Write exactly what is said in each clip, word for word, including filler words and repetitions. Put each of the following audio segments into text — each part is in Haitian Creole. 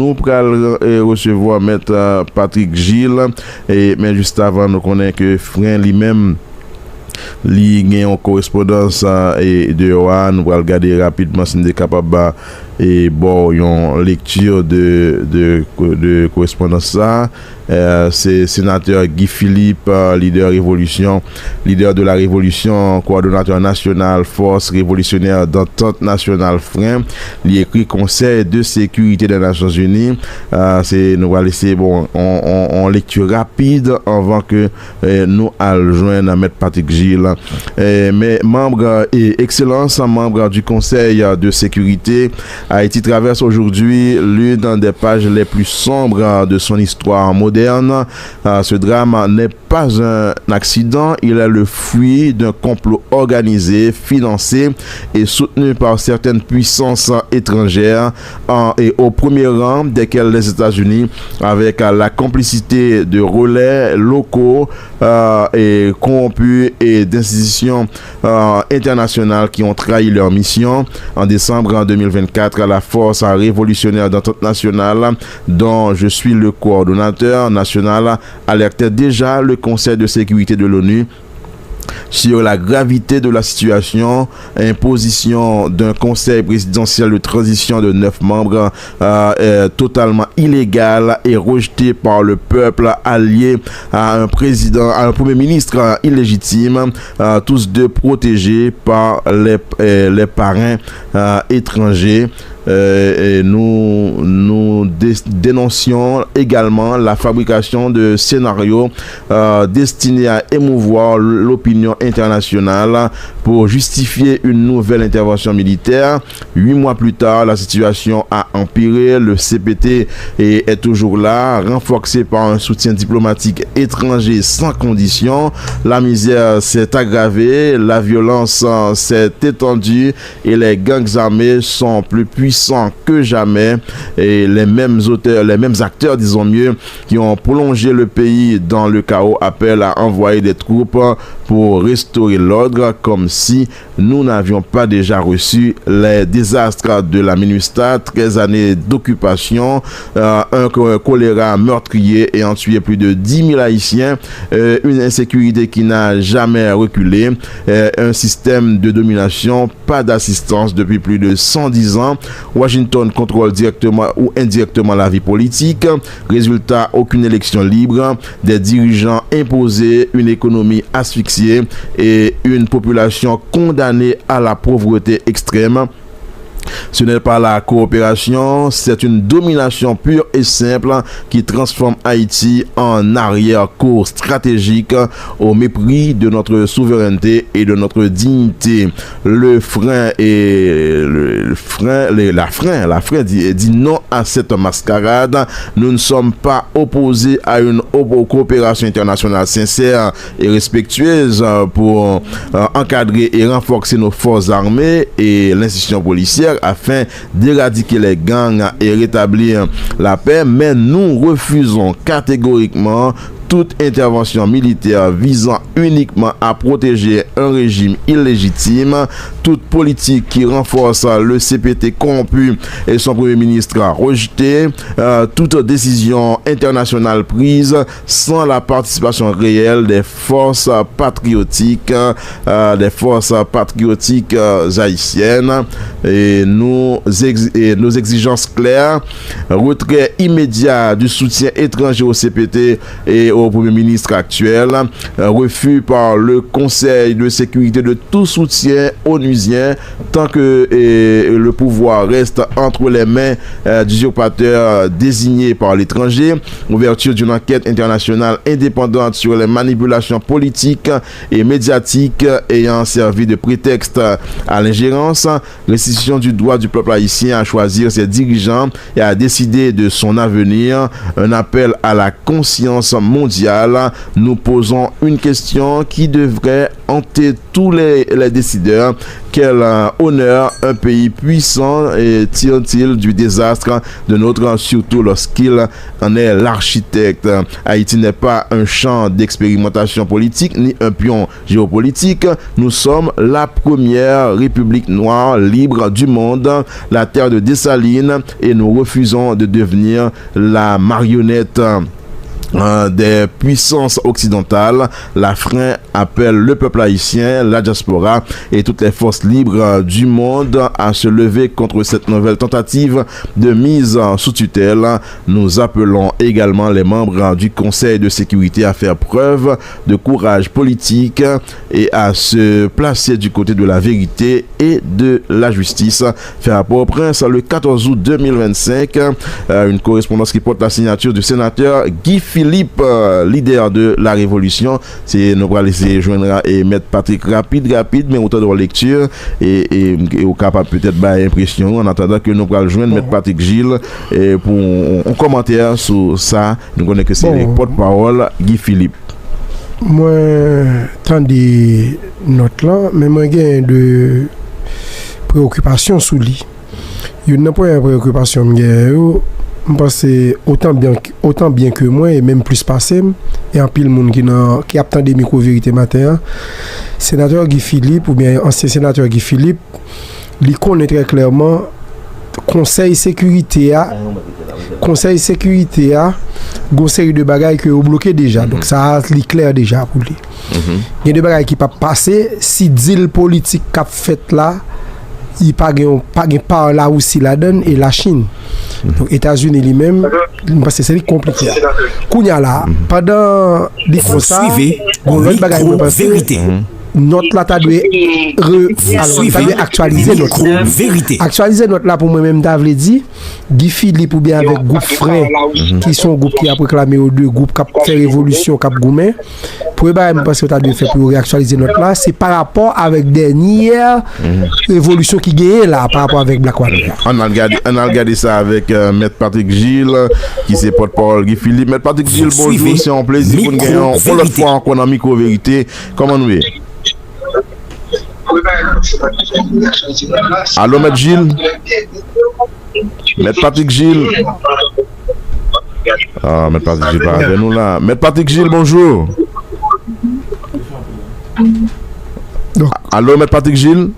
Nou pral, e, resevwa Mèt, e, Patrick Gilles, e, men jis avan, nou konnen ke Fren li menm, li gen yon korespondans, e, deyò a, nou pral gade rapidman si n te kapab, e, ba w yon lekti de, de, de korespondans sa. E, se senatè Guy Philippe, e, lidè revolisyon, leader de la révolution, coordonnateur national Force Révolutionnaire d'Entente Nationale Fren, li ekri Conseil de Sécurité des Nations Unies. E, se, nou pral eseye, bon, on, on, on lekti rapid anvan ke, e, nou al jwenn Mèt Patrick Gilles. E, men, manm, e, excellence, membre du Conseil de sécurité, Haïti traverse aujourd'hui l'une des pages les plus sombres de son histoire moderne. E, ce drame n'est pas un accident, il est le fruit d'un complot organisé, financé et soutenu par certaines puissances étrangères, en- et au premier rang desquelles les États-Unis, avec, euh, la complicité de relais locaux, euh, et corrompus et d'institutions, euh, internationales qui ont trahi leur mission. En décembre deux mille vingt-quatre, la Force révolutionnaire d'entente nationale, dont je suis le coordonnateur national, alertait déjà le Conseil de sécurité de l'ONU sur la gravité de la situation, imposition d'un conseil présidentiel de transition de neuf membres, euh, euh, totalement illégal et rejeté par le peuple, allié à un président, à un premier ministre, euh, illégitime, euh, tous deux protégés par les, euh, les parrains, euh, étrangers. Euh, et nous, nous dé- dénoncions également la fabrication de scénarios, euh, destinés à émouvoir l'opinion internationale pour justifier une nouvelle intervention militaire. Huit mois plus tard, la situation a empiré. Le C P T est, est toujours là, renforcé par un soutien diplomatique étranger sans condition. La misère s'est aggravée, la violence, euh, s'est étendue et les gangs armés sont plus puissants que jamais. Et les mêmes auteurs, les mêmes acteurs, disons mieux, qui ont plongé le pays dans le chaos appellent à envoyer des troupes pour restaurer l'ordre, comme si nous n'avions pas déjà reçu les désastres de la MINUSTAH, treize années d'occupation, euh, un cho- choléra meurtrier ayant tué plus de dix mille Haïtiens, euh, une insécurité qui n'a jamais reculé, euh, un système de domination, pas d'assistance depuis plus de cent dix ans. Washington contrôle directement ou indirectement la vie politique. Résultat, aucune élection libre, des dirigeants imposés, une économie asphyxiée et une population condamnée à la pauvreté extrême. Ce n'est pas la coopération, c'est une domination pure et simple qui transforme Haïti en arrière-cour stratégique au mépris de notre souveraineté et de notre dignité. Le frein et le, le frein, le- la frein, la frein dit, dit non à cette mascarade. Nous ne sommes pas opposés à une op- coopération internationale sincère et respectueuse, euh, pour, euh, encadrer et renforcer nos forces armées et l'institution policière afin d'éradiquer les gangs et rétablir la paix, mais nous refusons catégoriquement toute intervention militaire visant uniquement à protéger un régime illégitime, toute politique qui renforce le C P T corrompu et son premier ministre rejeté, euh, toute décision internationale prise sans la participation réelle des forces patriotiques, euh, des forces patriotiques, euh, haïtiennes. Et nous ex- et nos exigences claires, retrait immédiat du soutien étranger au C P T et au Premier ministre actuel, euh, refus par le Conseil de sécurité de tout soutien onusien tant que, euh, le pouvoir reste entre les mains, euh, d'usurpateurs désignés par l'étranger, ouverture d'une enquête internationale indépendante sur les manipulations politiques et médiatiques ayant servi de prétexte à l'ingérence, restitution du droit du peuple haïtien à choisir ses dirigeants et à décider de son avenir, un appel à la conscience mondiale mondiale, nous posons une question qui devrait hanter tous les, les décideurs. Quel euh, honneur un pays puissant et tire-t-il du désastre de notre, surtout lorsqu'il en est l'architecte? Haïti n'est pas un champ d'expérimentation politique ni un pion géopolitique. Nous sommes la première république noire libre du monde, la terre de Dessalines, et nous refusons de devenir la marionnette euh, des puissances occidentales. La FREN appelle le peuple haïtien, la diaspora et toutes les forces libres euh, du monde à se lever contre cette nouvelle tentative de mise euh, sous tutelle. Nous appelons également les membres euh, du Conseil de sécurité à faire preuve de courage politique et à se placer du côté de la vérité et de la justice. Fait à Port-au-Prince le quatorze août deux mille vingt-cinq. Euh, une correspondance qui porte la signature du sénateur Guy Philippe, euh, leader de la révolution. Se nou pral eseye jwenn ra- e mèt Patrick rapid, rapid, men ou tande yon lekti e, e, e ou kapab petèt bay enpresyon ou, an atandan ke nou pral jwenn mèt Patrick Gilles e, pou yon, yon kòmantè sou sa. Nou konnen ke se pòtpawòl Guy Philippe. Mwen tande nòt lan, men mwen gen de preyokipasyon sou li. Youn nan premye preyokipasyon m genyen yo, m panse otan byen, otan byen ke mwen, e menm plis pase m, e anpil moun ki nan ki ap tande Mikwo Verite maten an, senatè Guy Philippe oubyen ansyen senatè Guy Philippe, li konnen trè klèman Konsèy Sekirite a, Konsèy Sekirite a, gon seri de bagay ke yo bloke deja. Donk sa a, li klè deja pou li. Gen de bagay ki p ap pase, si dil politik k ap fèt la, li pa gen, pa gen pa Larisi ladan l e Lachin. Donk Etazini li menm, m panse se li k konplike a. Kounye a la, pandan li konsa, gon lòt bagay mwen panse, nòt la ta dwe re, alò, ta dwe aktyalize nòt la. Aktyalize nòt la pou mwen menm ta vle di, Guy Philippe oubyen avèk gwoup Fren, ki se yon gwoup ki ap reklame yo de gwoup k ap fè revolisyon, k ap goumen. Premye bagay mwen panse yo ta dwe fè pou yo reaktyalize nòt la, se pa rapò avèk dènyè revolisyon ki genyen la, pa rapò avèk Blackwater. Ann al gade, ann al gade sa avèk euh, Mèt Patrick Gilles, ki se pòtpawòl Guy Philippe. Mèt Patrick Gilles, bonjou, se yon plezi pou n gen yon, yon lòt fwa ankò nan Mikwo Verite. Kòman nou ye? Alo, Mèt Gilles? Mèt Patrick Gilles? Ah, Mèt Patrick Gilles pa avè nou la. Mèt Patrick Gilles, bonjou. Alo, Mèt Patrick Gilles?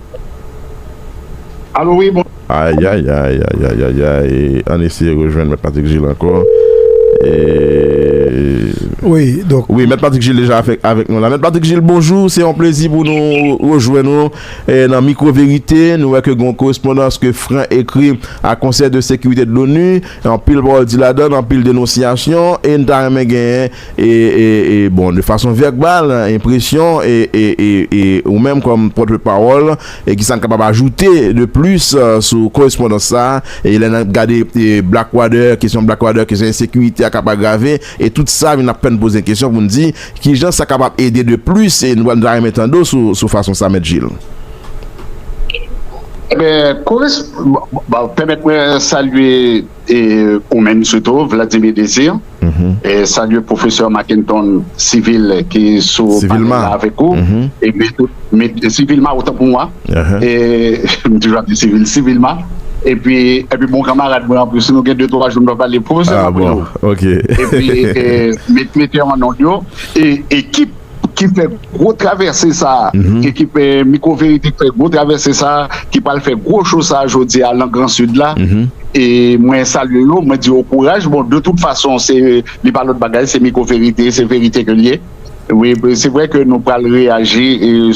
Alo, wi, bon. Ayayay, ayayay, ayayay. Ann eseye rejwenn Mèt Patrick Gilles ankò. E... Wi, donk. Wi, Mèt Patrick Gilles deja avèk, avèk nou la. Mèt Patrick Gilles, bonjou. Se yon plezi pou nou rejwenn ou e, nan Mikwo Verite. Nou wè ke gen yon korespondans ke Fren ekri a Konsèy de Sekirite de l'ONU. Anpil pawòl di ladan, anpil denonsiyasyon. E n ta renmen genyen e, e, e, bon, de fason vèbal, enpresyon e, e, e, e ou menm kòm pòtpawòl, e kisa n kapab ajoute de plis euh, sou korespondans sa a, e lè n ap gade e, Blackwater, kesyon Blackwater, kesyon ensekirite a k ap agrave, e tout sa vin ap fè n poze kesyon pou n di kijan sa kapab ede de plis, e nou, nou ta renmen tande w sou, sou fason sa, Mèt Gilles. Ebyen, kores, bon, bon, pèmèt mwen salye e, ou menm sitou, Vladimir Désir, e salye pwofesè Mackenton Civil ki sou panèl la avèk ou, epi tout, Civilma, otan pou mwa, e m toujou ap di Civil, Civilma, epi, epi bon kanmarad mwen anplis, nou gen de twa jou nou pa pale, pwofesè Maprilo, epi e, met, mete an nòt yo, e ekip ki fè gwo travèse sa a, ekip Mikwo Verite ki fè gwo travèse sa a, ki pral fè gwo cho sa a jodi a nan Gran Sid la. E mwen salye yo, mwen di yo kouraj. Bon, de tout fason, se, li pa lòt bagay, se Mikwo Verite, se verite ke l ye. Wi, se vre ke nou pral reyaji e,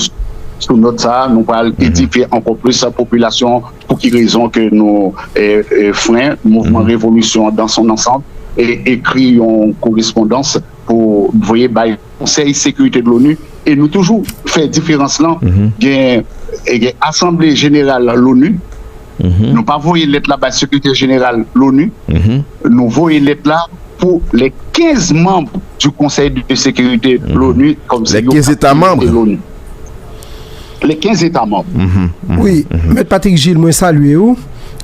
sou nòt sa a, nou pral edifye ankò plis popilasyon pou ki rezon ke nou e, e, fren mouvman revolisyon dans son ensemble e ekri yon korespondans pou voye bay Konsèy Sekirite de l'ONU, e nou toujou fè diferans lan. Gen, e gen Asanble Jeneral l'ONU, nou pa voye lèt la bay Sekretè Jeneral l'ONU, nou voye lèt la pou les quinze membres du Conseil de Sécurité de l'ONU, kòmsi yo ka prezante l'ONU. Les quinze États membres. Wi, Mèt Patrick Gilles, mwen salye ou.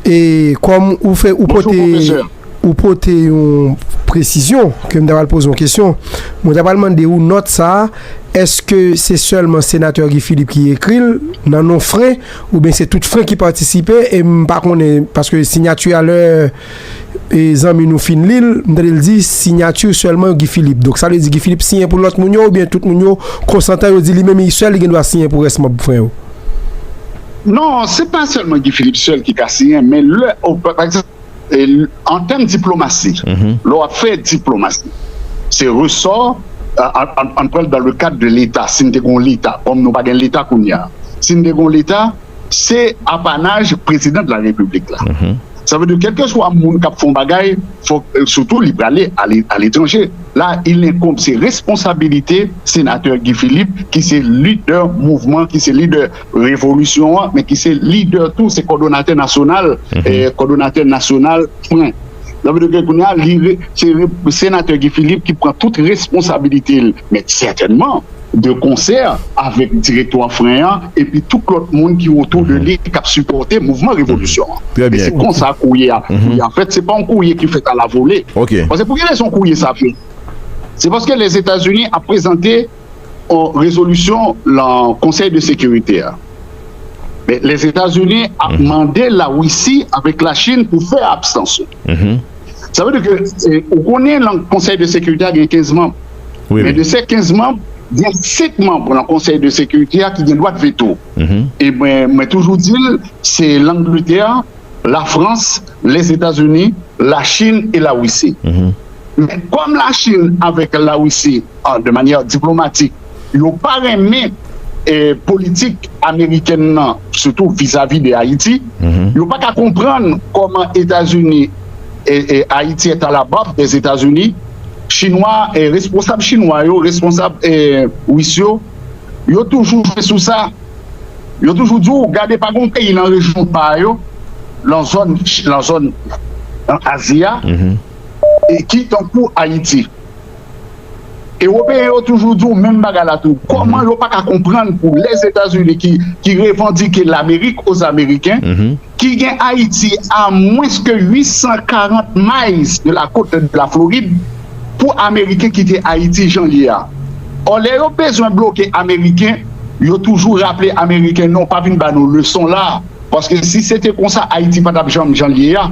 E kòm ou fè, ou pote, ou pote yon presizyon, ke m ta pral poze yon kesyon. Mwen ta pral mande ou nòt sa a, èske se sèlman senatè Guy Philippe ki ekri l nan non Fren, oubyen se tout Fren ki patisipe, e m pa konnen, paske siyati a lè e zanmi nou fin li l, m tande l di siyati sèlman Guy Philippe. Donk, sa vle di Guy Philippe siyen pou lòt moun yo, oubyen tout moun yo konsantre, yo di li menm li sèl, li gen dwa siyen pou rès manm Fren yo? Non, se pa sèlman Guy Philippe sèl ki ka siyen, men lè, pa egzanp, an tèm diplomasi, lè w ap fè diplomasi, se resò, ann pran l dans le cadre de Leta, si n te gen yon Leta, kòm nou pa gen Leta kounye a, si n te gen yon Leta, se apanaj prezidan de la repiblik la. Sa vle di, kèlkeswa moun k ap fè yon bagay, fòk, sitou li prale aletranje. La, il incombe, se responsabilite senatè Guy Philippe, ki se lidè mouvman, ki se lidè revolisyon an, men ki se lidè tou, se kòdonatè nasyonal, kòdonatè nasyonal Fren. Sa vle di ke kounye a, li, se senatè Guy Philippe ki pran tout responsabilite l. Men sètènman, de konsè avèk direktwa Fren an epi tout lòt moun ki otou de li k ap sipòte mouvman revolisyon an. E se konsa kourye a, kourye a fèt. Se pa yon kourye ki fèt a la vole. Paske pou ki rezon kourye sa fèt? Se paske Lèzetazini ap prezante yon rezolisyon nan Konsèy de Sekirite a. Men Lèzetazini ap mande Larisi avèk Lachin pou fè abstans yo. Sa vle di ke ou konnen nan Konsèy de Sekirite a gen kenz manm. Men de se kenz manm, gen senk manm nan Konsèy de Sekirite a ki gen dwa veto. E mwen, mwen toujou di l, se Langletè, Lafrans, Lèzetazini, Lachin e Larisi. Men kòm Lachin avèk Larisi, de manyè diplomatik, yo pa renmen politik amerikèn nan, sitou vizavi de Ayiti, yo pa ka konprann kòman Etazini, Ayiti est à la barbe des États-Unis, Chinwa, responsab chinwa yo, responsab ris yo, yo toujou jwe sou sa. Yo toujou di w, gade, pa gen yon peyi nan rejyon pa yo, nan zòn, nan zòn Azi a, ki tankou Ayiti. Ewopeyen yo toujou di w menm bagay la tou. Kòman yo pa ka konprann pou Lèzetazini ki, ki revandike Lamerik o Ameriken, ki gen Ayiti a mwens ke uit san karant miles de la côte de la Floride, pou Ameriken kite Ayiti jan l ye a? Ò, lè yo bezwen bloke Ameriken, yo toujou raple Ameriken, non, pa vin ba nou leson la. Paske si se te konsa, Ayiti pa t ap janm jan l ye a.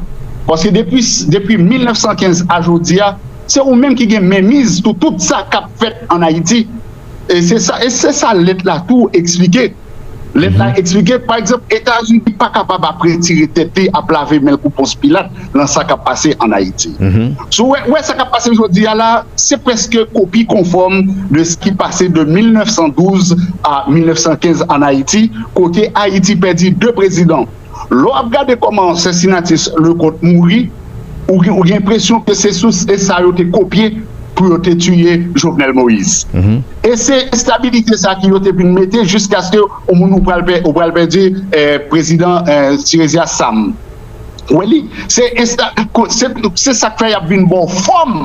Paske depi, depi mil nèf san kenz a jodi a, se ou menm ki gen menmiz sou tout sa k ap fèt ann Ayiti. E se sa, e se sa lèt la tou eksplike. Lèt la eksplike, pa egzanp, Etazini pa kapab ap retire tèt li, ap lave men l kou Pons Pilat nan sa k ap pase ann Ayiti. Si w wè, wè sa k ap pase jodi a la, se prèske kopi konfòm de sa ki pase de mil nèf san douz a mil nèf san kenz ann Ayiti, kote Ayiti pèdi de prezidan. Lè w ap gade kòman Cincinnatus Leconte mouri, ou gen, ou gen enpresyon ke se sou, se sa yo te kopye pou yo te tiye Jovenel Moïse. E se enstabilite sa ki yo te vin mete jiskaske yon moun ou pral pè, ou pral pèdi, eh, prezidan, eh, Tiresias Sam. Ou wè li, se ensta-, se, se sa k fè y ap vin ba w fòm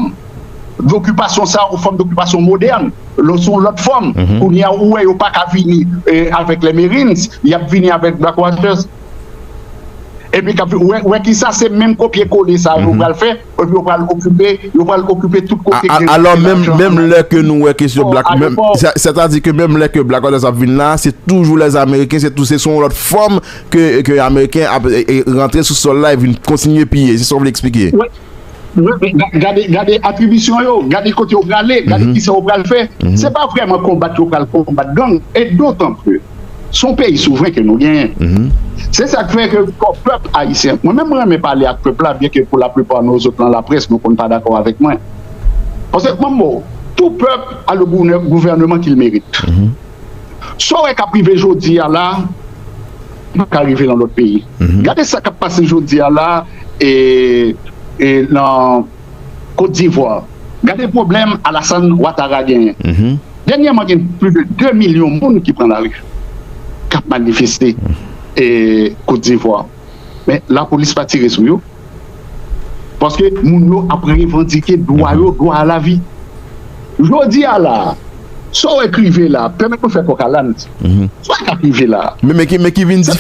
dokipasyon sa, yon fòm dokipasyon modèn, lo-, sou yon lòt fòm. Kounye a, ou wè yo pa ka vini, eh, avèk les Marines, y ap vini avèk Blackwater. Epi k ap, ou wè, ou wè kisa, se menm kopye kole sa yo pral fè, epi yo pral okipe, yo pral okipe tout kote ki gen lajan. Alò, menm, menm lè ke nou wè kesyon Black, menm, sètadi ke menm lè ke Blackwater ap vin la, se toujou lèzameriken, se tou, se sou yon lòt fòm ke, ke Ameriken ap, e, e, rantre sou sòl la e vin kontinye piye. Se sa w vle eksplike? Wi, men ga-, gade, gade atribisyon yo, gade kote yo prale, gade kisa yo pral fè. Se pa vrèman konbat yo pral konbat gang, e dotan ke se yon peyi souvren ke nou genyen. Se sa k fè ke kò pèp ayisyen, mwen menm mwen renmen pale ak pèp la, byenke pou laplipa nou zòt nan laprès nou konn pa dakò avèk mwen. Paske mwen, bon, tout peuple a le gouvè-, gouvernement qu'il mérite. Sa w wè k ap rive jodi a la, pa ka rive nan lòt peyi. Gade sa k ap pase jodi a la, e, e nan Kot Divwa. Gade pwoblèm Alassane Ouattara genyen. Dènyèman, gen plis de de milyon moun ki pran lari, k ap manifeste, e, Kot Divwa. Men lapolis pa tire sou yo. Paske moun yo ap revandike dwa yo, dwa a lavi. Jodi a la, Sa w wè k rive la, pèmèt mwen fè kòk a làn. Sa w wè k ap rive la. Men, men ki, men ki vin, se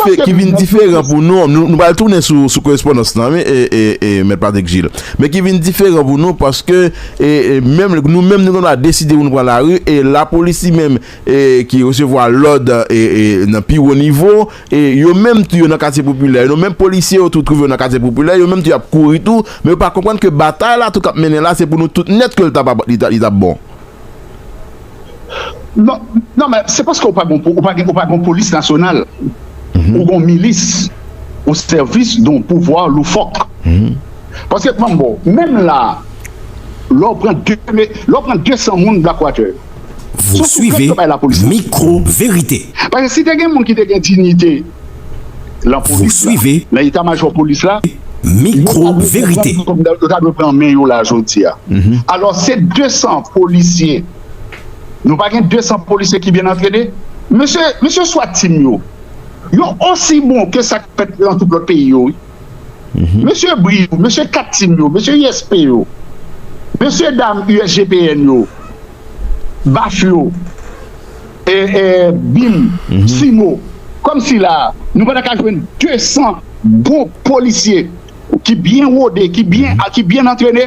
diferan pou nou, nou, nou pral tounen sou, sou korespondans lan, wi, e, e, e, Mèt Patrick Gilles. Men ki vin diferan pou nou, paske, e, e, menm, nou menm, nou gen dwa deside pou nou pran lari, e lapolis li menm, e, ki resevwa lòd, e, e, nan pi wo nivo, e yo menm tou yo nan katye popilè, yo menm polisye yo tou twouve yo nan katye popilè, yo menm tou y ap kouri tou, men yo pa konprann ke batay la tou k ap mennen la, se pou nou tout nèt ke l t ap, li t ap, li t ap bon. Non, non, men se paske ou pa gon, ou pa gen, ou pa gon polis nasyonal. Ou gon milis o sèvis don pouvwa loufòk. Paske, bon, menm la, lè w pran de, lè w pran de san moun Blackwater, Vous suivez Micro Vérité. Paske si te gen moun ki te gen diyite, lan polis la, lan eta majò polis la, Micro Vérité. Yo ta dwe pran men yo la jodi a. Alò, se de san polisye. Nou pa gen de san polisye ki byen antrene? Mesye, mesye swat team yo, yo osi bon ke sa k fèt nan tout lòt peyi yo, wi. Mesye bri yo, mesye kat team yo, mesye U S P yo, mesye dam U S G P N yo, baf yo, e, e, bim, simo, kòmsi la, nou pa ta ka jwenn de san bon polisye ki byen wode, ki byen, ki byen antrene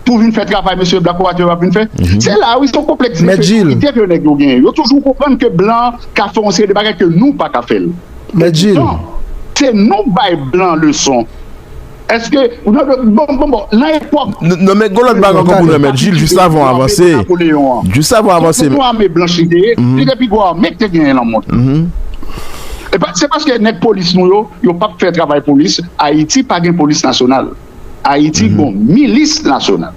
pou vin fè travay mesye Blackwater ap vin fè. Se la, wi, se yon konplèks enferyorite ke nèg yo genyen. Yo toujou konprann ke blan ka fè yon seri de bagay ke nou pa ka fè l. Mèt Jil. Non, se nou bay blan leson. Èske, non, non, bon, bon, bon, nan epòk. Non, non, men gon lòt bagay ankò pou nou, Mèt Jil, jis avan w avanse. Jis avan w avanse. Tout ame blanch li te ye, li te pi gwo ame ki te genyen nan mond. E pa, se paske nèg polis nou yo, yo p ap fè travay polis. Ayiti pa gen polis nasyonal. Ayiti gon milis nasyonal.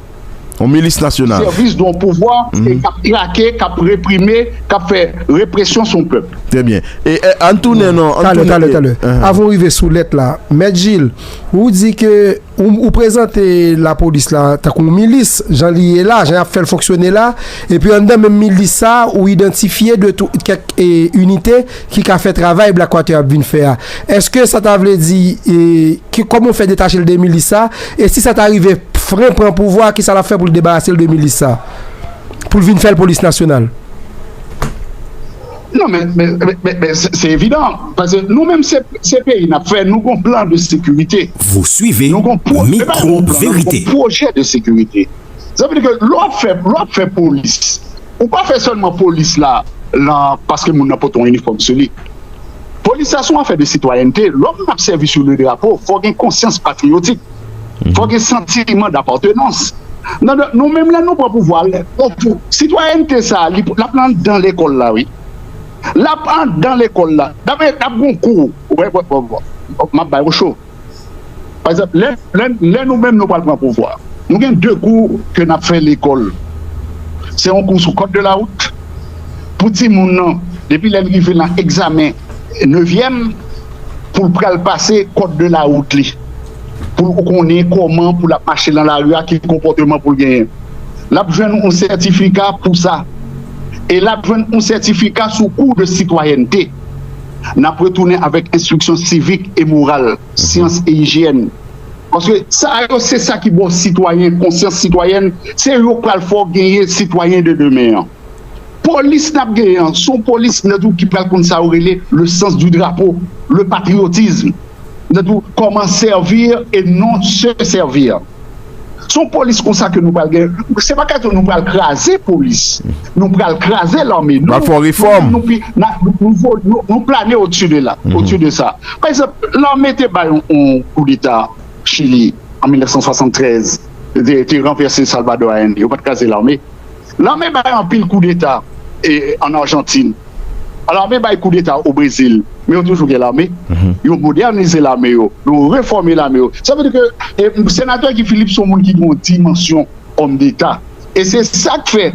Yon milis nasyonal. Sèvis de yon pouvwa e k ap trake, k ap reprime, k ap fè represyon sou yon pèp. Trè byen. E, e, ann tounen non, ann Talè, tounen talè, e, talè. Avan w rive sou lèt la, Mèt Jil, ou di ke ou, ou prezante lapolis la tankou yon milis, jan li ye la, jan y ap fè l fonksyone la, epi anndan menm milis sa, ou idantifye de tou, kèk, e, inite ki ka fè travay Blackwater ap vin fè a. Èske sa ta vle di, e, ki, kòman w fè detache l de milis sa? E si sa ta rive fren pran pouvwa, kisa l ap fè pou l debarase l de milis sa? Pou l vin fè l polis nasyonal? Non, men, men, men, men, men se, se evidan. Paske nou menm, se, se peyi n ap fè, nou gon plan de sekirite. Vous suivez Micro Vérité. Nou gon pwo-, nou pa gon plan, nou gon pwojè de sekirite. Sa vle di ke lè w ap fè, lè w ap fè polis, ou pa fè sèlman polis la, la, paske moun nan pote yon inifòm sou li. Polis la se yon afè de sitwayènte. Lè w ap sèvi sou le drapo, fò w gen konsyans patriyotik. Fò w gen santiman dapatenans. Non, non, nou menm lè nou pran pouvwa, lè, bon, pou, sitwayènte sa, li, l ap anndan lekòl la, wi. L ap anndan lekòl la. Dapre, l ap gon kou. Wè, wè, wè, wè. M ap bay ou cho. Pa egzanp, lè, lè, lè nou menm nou pral pran pouvwa, nou gen de kou ke n ap fè lekòl. Se yon kou sou code de la route. Pou timoun nan, depi lè l rive nan egzamen nevyèm, pou l pral pase code de la route li. Pou l konnen kòman pou l ap mache nan lari a, ki konpòteman pou l genyen. L ap jwenn yon sètifika pou sa. E l ap jwenn yon sètifika sou kou de sitwayènte. N ap retounen avèk enstriksyon sivik e moral, syans e ijyèn. Paske sa yo, se sa ki ba w sitwayen, konsyans sitwayèn, se yo k pral fè w genyen sitwayen de demen an. Polis n ap genyen an, se yon polis, nèg ki pral konn sa yo rele le sens du drapeau, le patriotisme. Nèg kòman servir et non se servir. Se yon polis konsa ke nou pral gen. Se pa kesyon nou pral kraze polis. Nou pral kraze lame. Nou pral fè yon refòm. Nou, nou, nou, nou plane odsi de la, odsi de sa. Pa egzanp, lame te bay yon, yon koudeta Chili an mil nèf san swasanntrèz, te, te ranvèse Salvador Allende. Yo pa t kraze lame. Lame bay anpil koudeta, e, an Ajantin. Lame bay koudeta o Brezil. Men yo toujou gen lame. Yo modènize lame yo. Yo refòme lame yo. Sa vle di ke, e, senatè Guy Philippe se yon moun ki gen yon dimansyon òm deta. E se sa k fè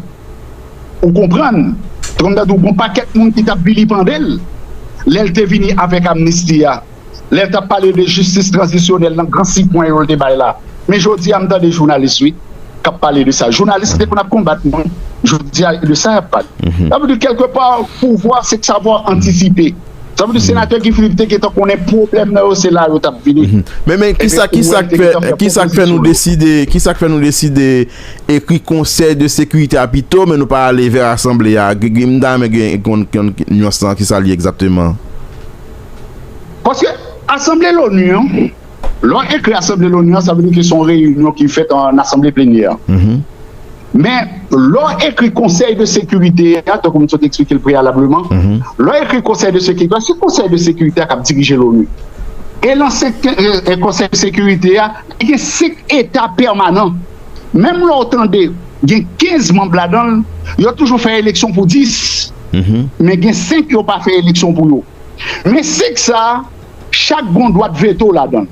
ou konprann, Trump ta di w, gon pakèt moun ki t ap vilipande l lè l te vini avèk amnisti a. Lè l t ap pale de jistis tranzisyonèl nan gran sipwen yo l te bay la. Men jodi a, m tande jounalis, wi, k ap pale de sa. Jounalis ki te konn ap konbat moun, jodi a, e de sa y ap pale. Sa vle di, kèlkepa, pouvwa, se savoir antisipe. Sa vle di senatè Guy Philippe te gentan konnen pwoblèm nan yo, se la yo t ap vini. Men, men, kisa, kisa k fè, kisa k fè nou deside, kisa k fè nou deside ekri Konsèy de Sekirite a pito, men nou pa ale vè Asanble a? M ta renmen gen, konn, konn nyans lan, kisa l ye egzakteman? Paske Asanble Loni an, lè w ekri Asanble Loni an, sa vle di ke se yon reyinyon ki fèt an asanble plenyè. Men, lè w ekri Konsèy de Sekirite a, tankou m sot eksplike l preyalableman, lè w ekri Konsèy de Sekirite a, se Konsèy de Sekirite a k ap dirije Loni. E nan se, e, e Konsèy de Sekirite a, li gen senk eta pèmanan. Menm lè w tande gen kenz manm ladan l, yo toujou fè eleksyon pou dis. Men gen senk yo pa fè eleksyon pou yo. Men senk sa a, chak gen yon dwa de veto ladan l.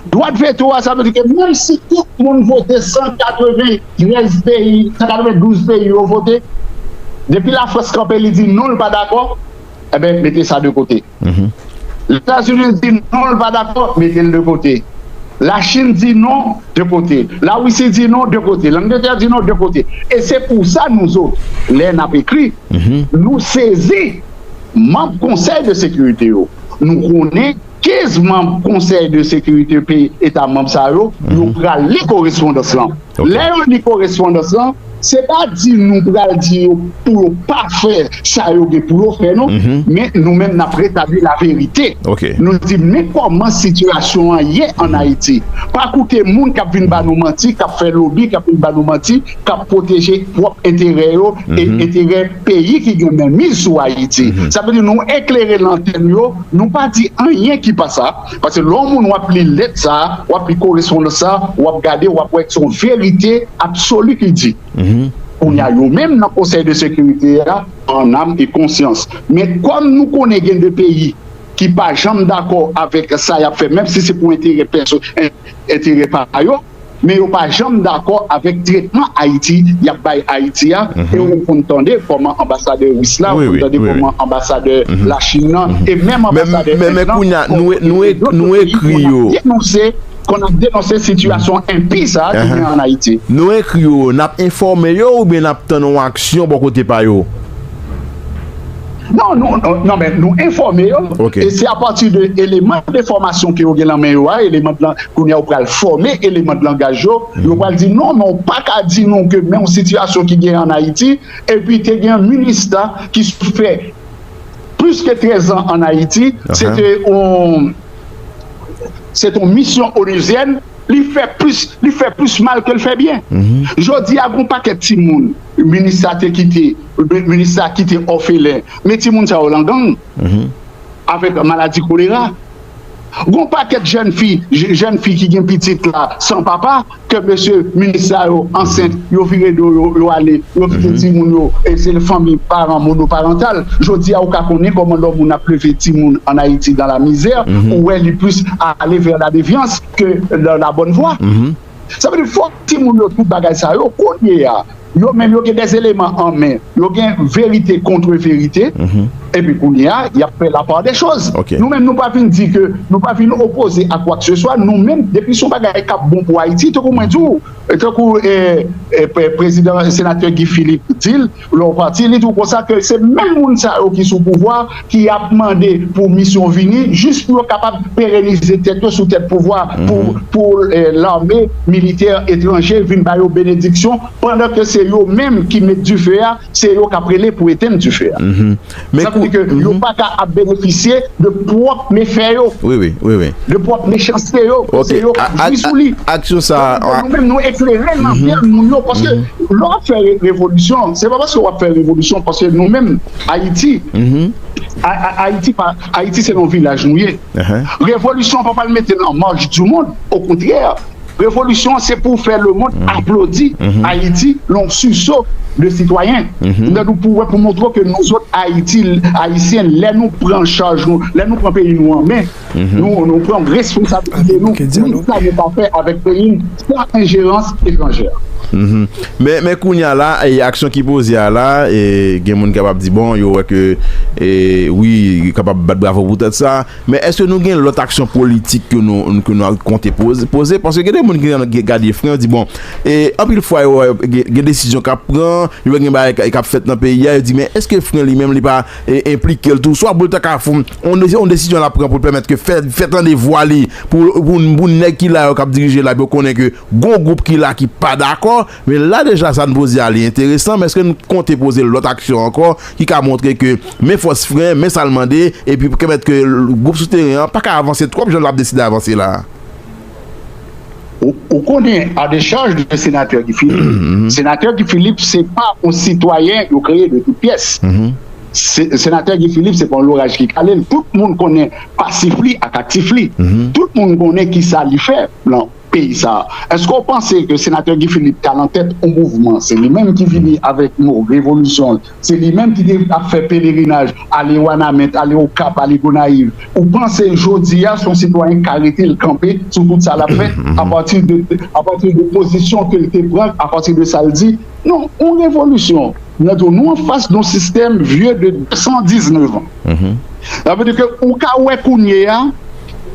Dwa de veto a, sa vle di ke menm si tout moun vote, san katreventrèz peyi, san katrevendouz peyi yo vote, depi Lafrans kanpe, li di non, l pa dakò, enben, mete sa de kote. Lèzetazini di non, l pa dakò, mete l de kote. Lachin di non, de kote. Larisi di non, de kote. Langletè di non, de kote. E se pou sa, nou zòt, lè n ap ekri, nou sezi manm Konsèy de Sekirite yo. Nou konnen kenz manm Konsèy de Sekirite peyi eta manm sa yo, yo pral li korespondans lan. Lè yo li korespondans lan, se pa di nou pral di yo pou yo pa fè sa yo gen pou yo fè, non. Men nou menm, n ap retabli laverite. Nou di, men kòman sitiyasyon an ye ann Ayiti. Pa koute moun k ap vin ba nou manti, k ap fè lobi, k ap vin ba nou manti, k ap pwoteje pwòp enterè yo e enterè peyi ki gen menmiz sou Ayiti. Sa vle di nou eklere lantèn yo, nou pa di anyen ki pa sa, paske lè yon moun w ap li lèt sa a, w ap li korespondans sa a, w ap gade, w ap wè se yon verite absoli ki di. Kounye a, yo menm nan Konsèy de Sekirite a, an nam e konsyans. Men kòm nou konnen gen de peyi ki pa janm dakò avèk sa y ap fè, menm si se pou enterè pèso-, en-, enterè pa yo, men yo pa janm dakò avèk tretman Ayiti y ap bay Ayiti a, e ou konn tande kòman anbasadè ris la, ou konn tande kòman anbasadè Lachin nan, e menm anbasadè End nan, kote yo denonse, kote yo denonse, kote yo denonse sitiyasyon enpi sa a ki gen ann Ayiti. Nou ekri yo, n ap enfòme yo oubyen n ap tann yon aksyon bò kote pa yo? Non, nou, non, non, men nou enfòme yo. E se apati de eleman de fòmasyon ke yo gen nan men yo a, eleman de lan-, kounye a yo pral fòme eleman de langaj yo. Yo pral di, non, men w pa ka di nou ke men yon sitiyasyon ki gen ann Ayiti, epi te gen yon minis la ki sot fè plis ke trèz an ann Ayiti, se te yon, se te yon misyon onuzyèn, li fè plis, li fè plis mal ke l fè byen. Jodi a, gon pakèt timoun, minis la te kite, minis la kite òfelen, men timoun sa yo lan gang avèk maladi kolera. Gon pakèt jèn fi, je-, jèn fi ki gen pitit la san papa, ke mesye minis sa yo ansent, yo vire do yo, yo ale, yo kite timoun yo, e se fanmi paran monoparantal. Jodi a, ou ka konnen kòman lè yon moun ap leve timoun ann Ayiti dans la misère, ou wè li plis ale vè la devyans ke la, la bòn vwa. Sa vle di, fòk timoun yo tout bagay sa yo, kounye a, yo menm yo gen des éléments en main, yo gen verite kont verite, epi kounye a, y ap fè la part des choses. Nou menm, nou pa vin di ke, nou pa vin opoze a kwa ke se swa, nou menm, depi se yon bagay k ap bon pou Ayiti, tankou mwen di w, tankou, e, e, pre-, prezidan, senatè Guy Philippe di l, lè w pati, li di w konsa ke se menm moun sa yo ki sou pouvwa, ki ap mande pou misyon vini, jis pou yo kapab perenize tèt yo sou tèt pouvwa, pou, pou, eh, lame militè etranje vin ba yo benediksyon, pandan ke se yo menm ki met dife a, se yo k ap rele pou etenn dife a. Sa vle di ke yo pa ka ap benefisye de pwòp mefè yo, de pwòp mechanste yo, se yo k ap jwi sou li. Aksyon sa a, nou menm, nou eklere lantèn moun yo, paske lè w ap fè re-, revolisyon, se pa paske w ap fè revolisyon, paske nou menm, Ayiti, A-, A-, Ayiti pa, Ayiti se yon vilaj nou ye. Revolisyon pa pral mete l an marj di mond, okontrè, revolisyon se pou fè lemond aplodi Ayiti, yon siso de sitwayen. Donk, pou wè, pou montre ke nou zòt Ayiti, Ayisyen, lè nou pran chaj nou, lè nou pran peyi nou an men, nou, nou pran responsabilite nou, nou di sa nou pa fè avèk peyi n, san enjerans etranjè. Mhm. Men, men kounye a la, e, aksyon ki poze a la, e, gen moun kapab di, bon, yo wè ke, e, wi, yo kapab bat bravo pou tèt sa, men èske nou gen lòt aksyon politik ke nou, ke nou konte poze, poze? Paske gen de moun ki, ki gade fren, yo di, bon, e, anpil fwa, yo wè gen, gen desizyon k ap pran, yo wè gen bagay k, k ap fèt nan peyi a, yo di, men èske fren li menm, li pa, e, enplike l tou? Swa pou l ta ka fè yon, yon desizyon l ap pran pou l pèmèt ke fè, fè tande vwa li, pou, pou, pou nèg ki la yo k ap dirije la, pou yo konnen ke gon gwoup ki la ki pa dakò, men la deja sa n poze a li enteresan, men èske n konte poze lòt aksyon ankò ki ka montre ke men fòs fren, men sa l mande, epi pou pèmèt ke gwoup sou teren an pa ka avanse twòp jan l ap deside avanse la a? Ou, ou konnen, à décharge de sénateur Guy Philippe, sénateur Guy Philippe, se pa yon sitwayen yo kreye de tout pyès. Se- Senatè Guy Philippe, se pa yon loraj ki kale l. Tout moun konnen pasif li ak aktif li. Tout moun konnen ki sa li fè nan peyi sa a. Èske w panse ke senatè Guy Philippe t al antèt yon mouvman? Se li menm ki vini avèk mo revolisyon. Se li menm ki te ap fè pelerinaj, ale Wanament, ale Okap, ale Gonayiv. Ou panse jodi a se yon sitwayen k ka rete l kanpe sou tout sa l ap fè apati de, apati de pozisyon ke l te pran, apati de sa l di? Non, yon revolisyon. Mwen di w, nou anfas de yon sistèm vye de de san diznèf an. Sa vle di ke ou ka wè kounye a,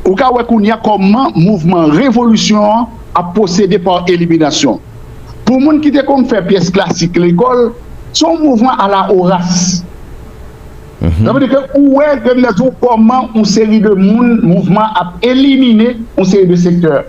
ou ka wè kounye a kòman mouvman revolisyon an ap pwosede pa eliminasyon. Pou moun ki te konn fè pyès klasik lekòl, se yon mouvman ala Oras. Sa vle di ke ou wè ke m di w kòman yon seri de moun, mouvman ap elimine yon seri de sektè.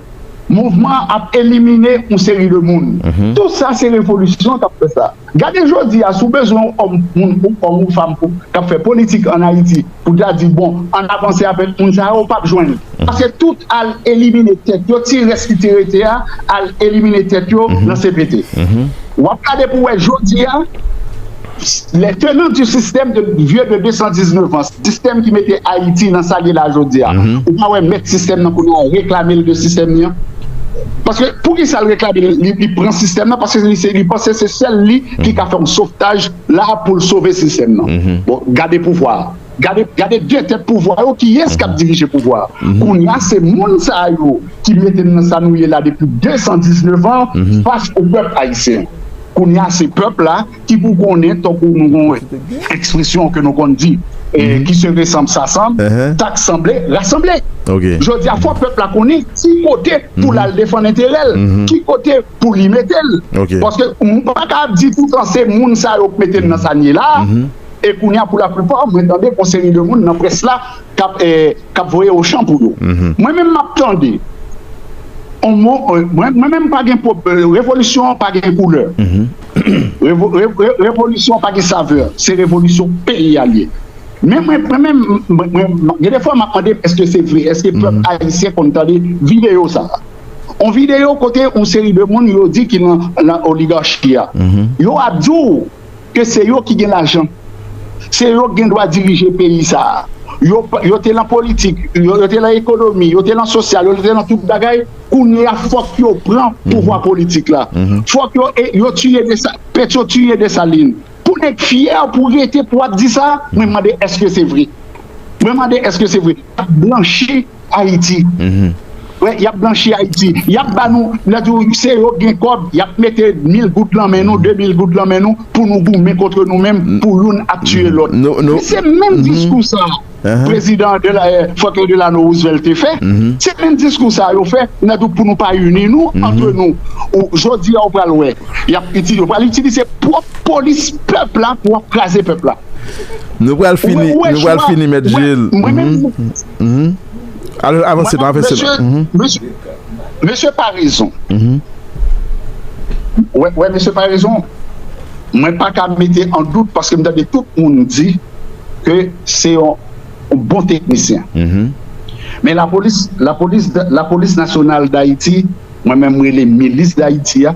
Mouvman ap elimine yon seri de moun. Tout sa se revolisyon k ap fè sa. Gade jodi a, si w bezwen yon òm, moun, yon òm ou fanm pou, k ap fè politik ann Ayiti, pou ta di, bon, ann avanse avèk moun sa yo, w p ap jwenn. Paske tout al elimine tèt yo, ti rès ki te rete a, al elimine tèt yo nan C P T. W ap gade pou w wè jodi a, les tenants du système de vieux de de san diznèf an, sistèm ki mete Ayiti nan sa l ye la jodi a. Ou pa wè mèt sistèm nan kounye a reklame l de sistèm li an? Paske poukisa l reklame l, li, li pran sistèm nan? Paske li, se, li panse se sèl li ki ka fè yon sovtaj la pou l sove sistèm nan. Bon, gade pouvwa a. Gade, gade de tèt pouvwa yo, kiyès k ap dirije pouvwa a? Kounye a, se moun sa yo ki mete n nan sa nou ye la depi de san diznèf an fas o pèp ayisyen. Kounye a, se pèp la ki pou konnen, tankou nou gon ekspresyon ke nou konn di, eh, qui se ressemble s'assemble, sa k sanble, rasanble. Jodi a, fò pèp la konnen ki kote pou l al defann enterè l, ki kote pou li mete l. Paske m pa ka ap di toutan se moun sa yo k mete n nan sa n ye la a, e kounye a, pou laplipa, mwen tande gon seri de moun nan près la k ap, eh, k ap voye ochan pou yo. Mwen menm, m ap tande yon mo, eh, mwen, mwen menm, pa gen pwob-, eh, revolisyon an pa gen koulè. Revo-, re-, re-, revolisyon an pa gen savè. Se revolisyon peyi a l ye. Men mwen, mwen menm, mwen, mwen, gen de fwa, m ap mande m, èske se vre? Èske pèp ayisyen konn tande videyo sa a? On videyo kote yon seri de moun yo di ki nan, nan oligachi a. Yo ap di w ke se yo ki gen lajan. Se yo ki gen dwa dirije peyi sa a. Yo, yo te nan politik, yo, yo te nan ekonomi, yo te nan sosyal, yo te nan tout bagay. Kounye a, fòk yo pran pouvwa politik la. Fòk yo, e, yo tiye Desa-, Petro tiye Desalin. Pou nèg fyè pou rete pou ap di sa, mwen mande èske se vre. Mwen mande èske se vre. Y ap blanchi Ayiti. Wi, y ap blanchi Ayiti. Y ap ba nou, lè tou, se yo gen kòb, y ap mete mil goud nan men nou, de mil goud nan men nou, pou nou goumen kont nou menm, pou youn ap tiye lòt. Se menm diskou sa a prezidan de la, eh, Franklin Delano Roosevelt te fè. Se menm diskou sa a yo fè, lè tou, pou nou pa ini nou, antre nou. Ou, jodi a, ou pral wè, y ap itilize, yo pral itilize pwòp polis pèp la pou ap kraze pèp la. Nou pral fini, nou pral fini, Mèt Jil. Mwen menm, avanse non, avanse non. Mesye, mesye Paraison. Wè, wè, mesye Paraison. Mwen pa ka mete an dout paske m tande tout moun di ke se yon, yon bon teknisyen. Men lapolis, lapolis, lapolis nasyonal Dayiti, mwen menm m rele milis Dayiti a.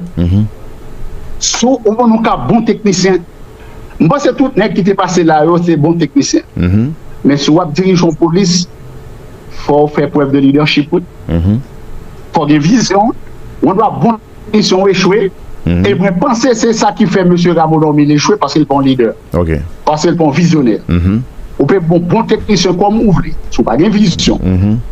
Si w, ou, nou ka bon teknisyen, m panse tout nèg ki te pase la yo se bon teknisyen. Men si w ap dirije yon polis, fò w fè prèv de lidèchip, wi. Fò w gen vizyon. Yon dwa bon teknisyen w echwe. E mwen panse se sa ki fè mesye Rameau Normil echwe, paske l pa yon lidè. Paske l pa yon vizyonè. Ou pe bon, bon teknisyen kòm ou vle. Si w pa gen vizyon,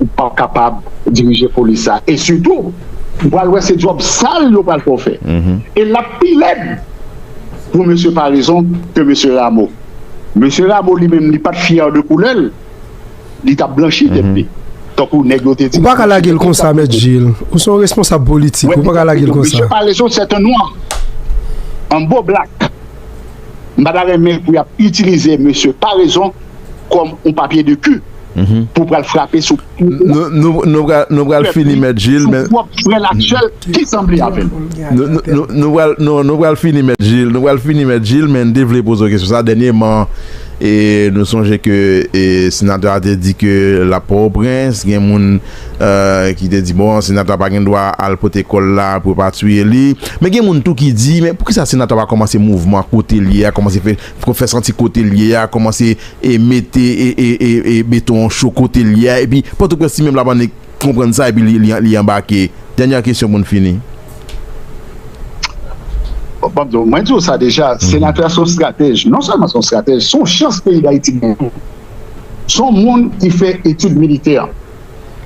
ou p ap kapab dirije polis sa. E sitou, Ou pral wè se djòb sal yo pral fè w fè. E l ap pi lèd pou mesye Paraison ke mesye Rameau. Mesye Rameau li menm, li pa t fyè de koulè l, li t ap blanchi tèt li. Tankou nèg yo te di. Ou pa ka lage l konsa, Mèt Jil. Ou se yon responsab politik. Ou pa ka lage l konsa. Mesye Paraison, c'est un noir. Un beau black. M pa ta renmen pou y ap itilize mesye Paraison kòm yon papye de ku pou pral frape sou. Nou, nou, nou pral, nou pral fini, Mèt Jil, men. Sou pwòp frè l aktyèl ki sanble avè l. Nou, nou, nou, nou pral, nou, nou pral fini, Mèt Jil. Nou pral fini, Mèt Jil, men n te vle poze w kesyon sa. Dènyèman, e, nou sonje ke, e, senatè a te di ke l ap Pòtoprens. Gen moun, e, ki te di, bon, senatè a pa gen dwa al pote kò l la pou yo pa touye li. Men gen moun tou ki di, men poukisa senatè a pa kòmanse mouvman kote l ye a, kòmanse fè, fè santi kote l ye a, kòmanse e mete e, e, e, e beton cho kote l ye a, epi Pòtoprens li menm l ap annik konprann sa, epi li, li, li anbake. Dènyè kesyon pou n fini. Bon, bon, mwen di w sa deja, senatè a se yon estratèj. Non sèlman se yon estratèj, se yon chans peyi Dayiti genyen. Se yon moun ki fè etid militè.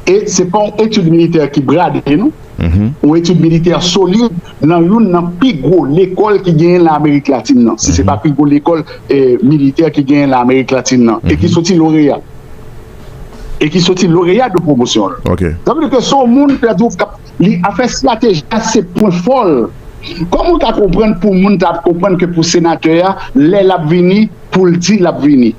E se pa yon etid militè ki brade, non. Yon etid militè solid nan youn nan pi gwo lekòl ki genyen nan Amerik Latin nan. Si se pa pi gwo lekòl, e, militè ki genyen nan Amerik Latin nan. E ki soti loreya. E ki soti loreya de pwomosyon l. Sa vle di ke se yon moun, pèdi w, k ap, li, afè estrateji a, se pwen fò l. Kòman w ka konprann pou moun ta konprann ke pou senatè a, lè l ap vini, pou l di l ap vini?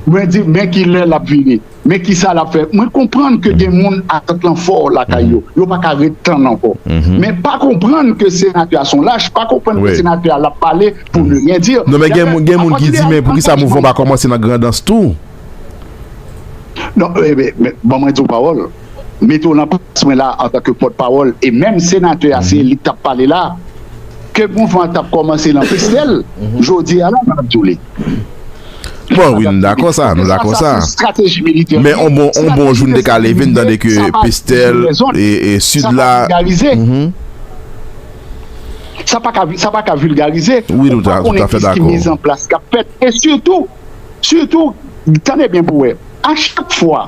Mwen di, men ki lè l ap vini. Men kisa l ap fè? Mwen konprann ke gen moun atant lan fò lakay yo. Yo pa ka ret tann ankò. Men pa konprann ke senatè a se yon lach, pa konprann ke senatè a l ap pale pour ne rien dire. Non, men gen moun, gen moun ki di, men poukisa mouvman pa kòmanse nan Grandans tou? Non, e, men, men, ban mwen di w pawòl. Mete w nan plas mwen la antanke pòtpawòl, e menm senatè a, se li k t ap pale la, ke mouvman an t ap kòmanse nan Pestèl, jodi a la, m ap di w li. Bon, wi, nou dakò sa, nou dakò sa. Men on bon, on bon jou n te ka leve, n tande ke Pestèl e, e Sid la. Sa pa ka, sa pa ka vilgarize. Wi, nou ta, tout à fait dakò. Ki mizanplas k ap fèt. E sitou, sitou, tande byen pou wè. A chak fwa,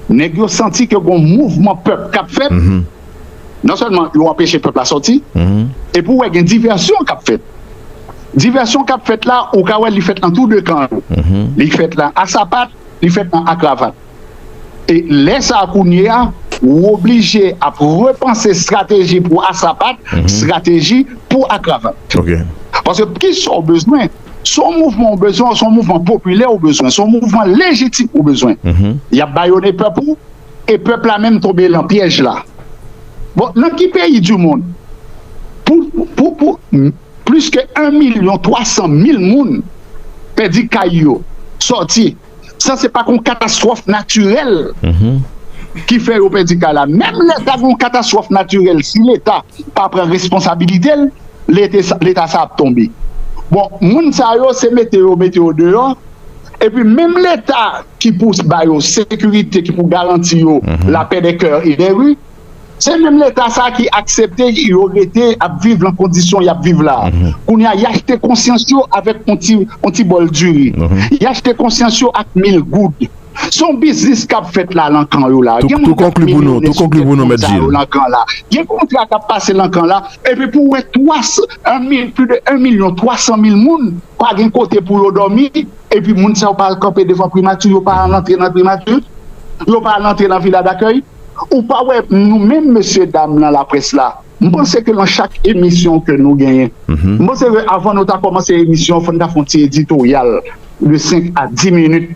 nèg yo santi ke gon mouvman pèp k ap fèt, non sèlman yo anpeche pèp la sòti, epi w wè gen divèsyon k ap fèt. Divèsyon k ap fèt la, ou ka wè li fèt nan tou de kan yo. Li fèt nan Asapat, li fèt nan Akravat. E lè sa a kounye a, ou oblije ap repanse estrateji pou Asapat, estrateji pou Akravat. Paske kisa w bezwen? Se yon mouvman w bezwen, se yon mouvman popilè w bezwen, se yon mouvman lejitim w bezwen. Y ap bayone pèp ou, e pèp la menm tonbe lan pyèj la. Bon, nan ki peyi di mond pou, pou, pou m, plis ke en milyon twa san mil moun pèdi kay yo, sòti? Sa se pa yon katastwòf natirèl ki fè yo pèdi kay la. Menm lè ta gen yon katastwòf natirèl, si Leta pa pran responsabilite l, Leta sa, Leta sa ap tonbe. Bon, moun sa yo, se mete yo, mete yo deyò. Epi menm Leta ki pou ba yo sekirite, ki pou garanti yo la paix des cœurs et des rues, se menm Leta sa ki aksepte yo rete ap viv lan kondisyon y ap viv la. Kounye a, y achte konsyans yo avèk yon ti, yon ti bòl diri. Y achte konsyans yo ak mil goud. Se yon biznis k ap fèt la lan kan yo la. Gen moun k ap milyonnen sou tèt moun sa yo lan kan la. Gen kontra k ap pase lan kan la. Epi pou w wè twa san, en mil, plis de en milyon twa san mil moun pa gen kote pou yo dòmi. Epi moun sa yo pa al kanpe devan primati, yo pa al antre nan primati, yo pa al antre nan vila dakèy. Ou pa wè nou menm mesye dam nan laprès la? M panse ke lan chak emisyon ke nou genyen, m panse ke avan nou ta kòmanse emisyon, fò n ta fè yon ti editoryal de senk a dis minit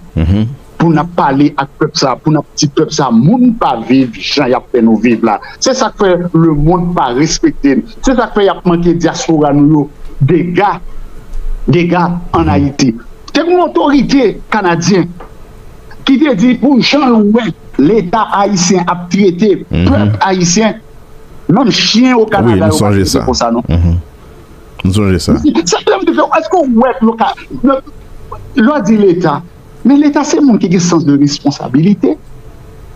pou n ap pale ak pèp sa, pou n ap di pèp sa, moun pa viv jan y ap fè nou viv la. Se sa k fè lemonn pa respekte n. Se sa k fè y ap manke dyaspora nou yo dega, dega ann Ayiti. Te gen yon otorite kanadyen ki te di pou jan l wè Leta ayisyen ap trete pèp ayisyen, menm chen o Kanada yo pa trete konsa non. Nou sonje sa. Sa vle di ke, èske w wè yo ka, lè w di Leta, men Leta se moun ki gen sans de responsabilite.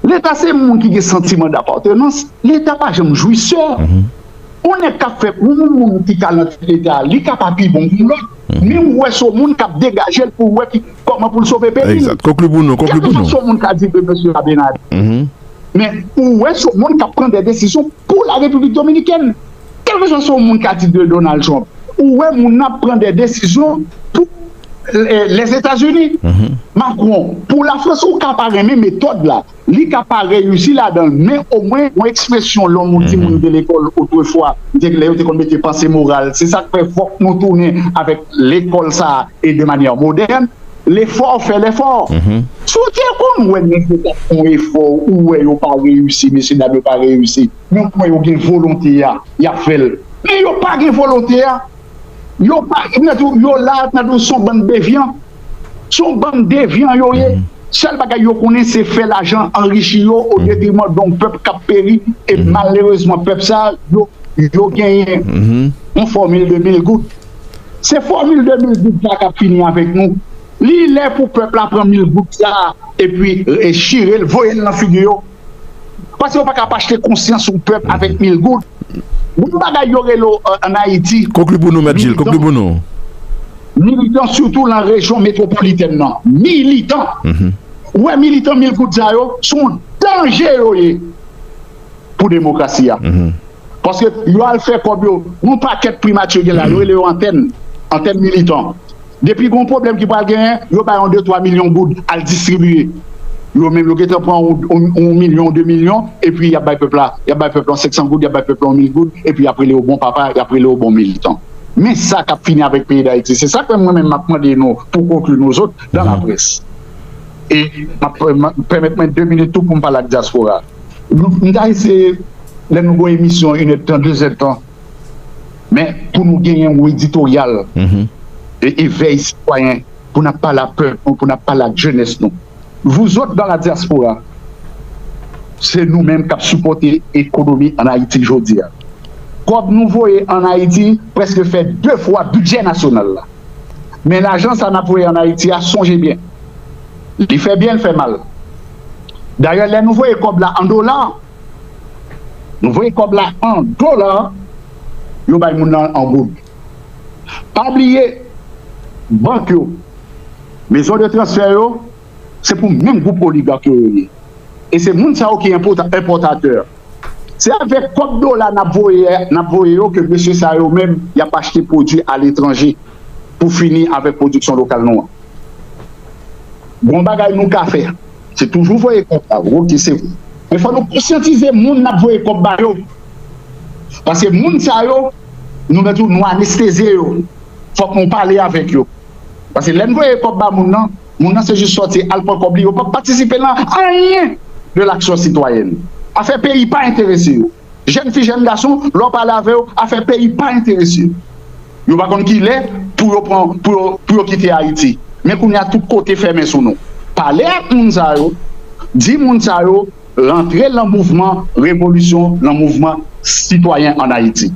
Leta se moun ki gen santiman dapatenans. Leta pa janm jwisè. Yon nèg k ap fè, yon moun ki ka nan tèt Leta, li ka pa pi bon ke yon lòt. Men w wè se yon moun k ap degaje l pou wè ki, kòman pou l sove peyi l. Egzat. Konkli pou nou, konkli pou nou. Kèlkeswa se yon moun ka di ke mesye Abinader. Men ou wè se yon moun k ap pran de desizyon pou la Repiblik Dominikèn. Kèlkeswa se yon moun k a di de Donald Trump, ou wè moun nan ap pran de desizyon pou Lèzetazini. Macron, pou Lafrans, ou ka pa renmen metòd la, li ka pa reyisi ladan l, men omwen yon ekspresyon lè yon moun di moun te lekòl otrefwa, lè yo te konn mete panse moral, se sa k fè fòk nou tounen avèk lekòl sa a e de manyè modèn. Lefò fè lefò. Si w te konn wè nèg yo t ap fè yon efò, ou wè yo pa reyisi, mesye dam yo pa reyisi, men ou wè yo gen volonte a, y ap fè l. Men yo pa gen volonte a. Yo pa, yo la, nan se yon bann devyan. Se yon bann devyan yo ye. Sèl bagay yo konnen se fè lajan, anrichi yo o detriman de yon pèp k ap peri. E malerezman pèp sa a, yo, yo genyen yon fòmil de mil goud. Se fòmil de mil goud sa k ap fini avèk nou. Li lè pou pèp la pran mil goud sa a epi e chire l, voye l nan figi yo. Paske yo pa ka pa achte konsyans yon pèp avèk mil goud. Yon bagay yo rele w, euh, ann Ayiti. Konkli pou nou, Mèt Jil, konkli pou nou. Militan, sitou nan rejyon metwopolitèn nan. Militan. Ou wè militan mil goud sa yo, se yon danje yo ye pou demokrasi a. Paske yo al fè kòb yo, yon pakèt primati yo gen la, yo rele yo antèn, antèn militan. Depi gen yon pwoblèm ki pral genyen, yo bay yon de twa milyon goud al distribiye. Yo menm, yo gentan pran yon, yon, yon milyon, de milyon, epi y ap bay pèp la, y ap bay pèp la senk san goud, y ap bay pèp la yon mil goud, epi y ap rele yo bon papa, y ap rele yo bon militan. Men sa k ap fini avèk peyi Dayiti. Se sa k fè mwen menm m ap mande nou, pou konkli nou zòt, dans la presse. E m ap, m ap pèmèt mwen de minit tou pou m pale ak dyaspora. Nou, m ta eseye, lè nou gon emisyon, inèdtan, dezèdtan, men pou nou genyen yon editoryal e evèy sitwayen, pou n ap pale ak pèp nou, pou n ap pale ak jenès nou. Vous autres dans la diaspora, se nou menm k ap sipòte ekonomi ann Ayiti jodi a. Kòb nou voye ann Ayiti prèske fè de fwa bidjè nasyonal la. Men lajan sa n ap voye ann Ayiti a, sonje byen. Li fè byen, li fè mal. Dayè, lè nou voye kòb la an dola, nou voye kòb la an dola, yo bay moun nan an goud. Pa bliye, bank yo, mezon de transfè yo, se pou menm gwoup oligak yo yo ye. E se moun sa yo ki enpòta-, enpòtatè. Se avèk kòb dola n ap voye, n ap voye yo ke mesye sa yo menm, y ap achte pwodui aletranje pou fini avèk pwodiksyon lokal nou an. Gon bagay nou ka fè, se toujou voye kòb la, oke, se vre. Men fò nou konsyantize moun n ap voye kòb ba yo. Paske moun sa yo, nou mèt ou, nou anestezye yo. Fòk nou pale avèk yo. Paske lè n voye kòb ba moun nan, moun nan se jis sòti al pran kòb li, yo p ap patisipe nan anyen de laksyon sitwayèn. Afè peyi pa enterese yo. Jèn fi, jèn gason, lè w pale avè yo, afè peyi pa enterese yo. Yo pa konn ki lè pou yo pran, pou yo, pou yo kite Ayiti. Men kounye a, tout kote fèmen sou nou. Pale ak moun sa yo, di moun sa yo, rantre nan mouvman revolisyon, nan mouvman sitwayen ann Ayiti.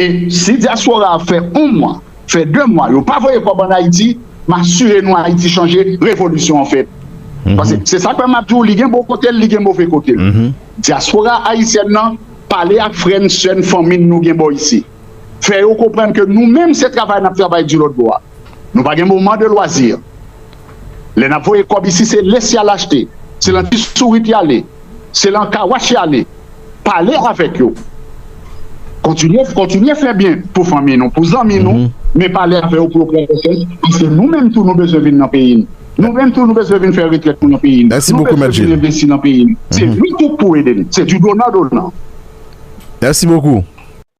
E si dyaspora a fè yon mwa, fè de mwa, yo pa voye kòb ann Ayiti, m asire nou Ayiti chanje, revolisyon an fèt. Paske se sa k fè m ap di w, li gen bon kote l, li gen move kote l. Dyaspora ayisyèn nan, pale ak frè n, sè n, fanmi n nou gen bò isi. Fè yo konprann ke nou menm se travay n ap travay di lòt bò a. Nou pa gen moman de lwazi. Lè n ap voye kòb isi, se lesi y al achte, se nan ti sourit y ale, se nan kawach y ale. Pale avèk yo. Kontinye, kontinye fè byen pou fanmi nou, pou zanmi nou, men pale avè yo pou yo pran konsyans, paske nou menm tou nou bezwen vin nan peyi n. Nou menm tou nou bezwen vin fè retrèt nou nan peyi n. Nou bezwen vin envesti nan peyi n. Se nou tou k pou ede n. Se du donnant donnant. Merci beaucoup.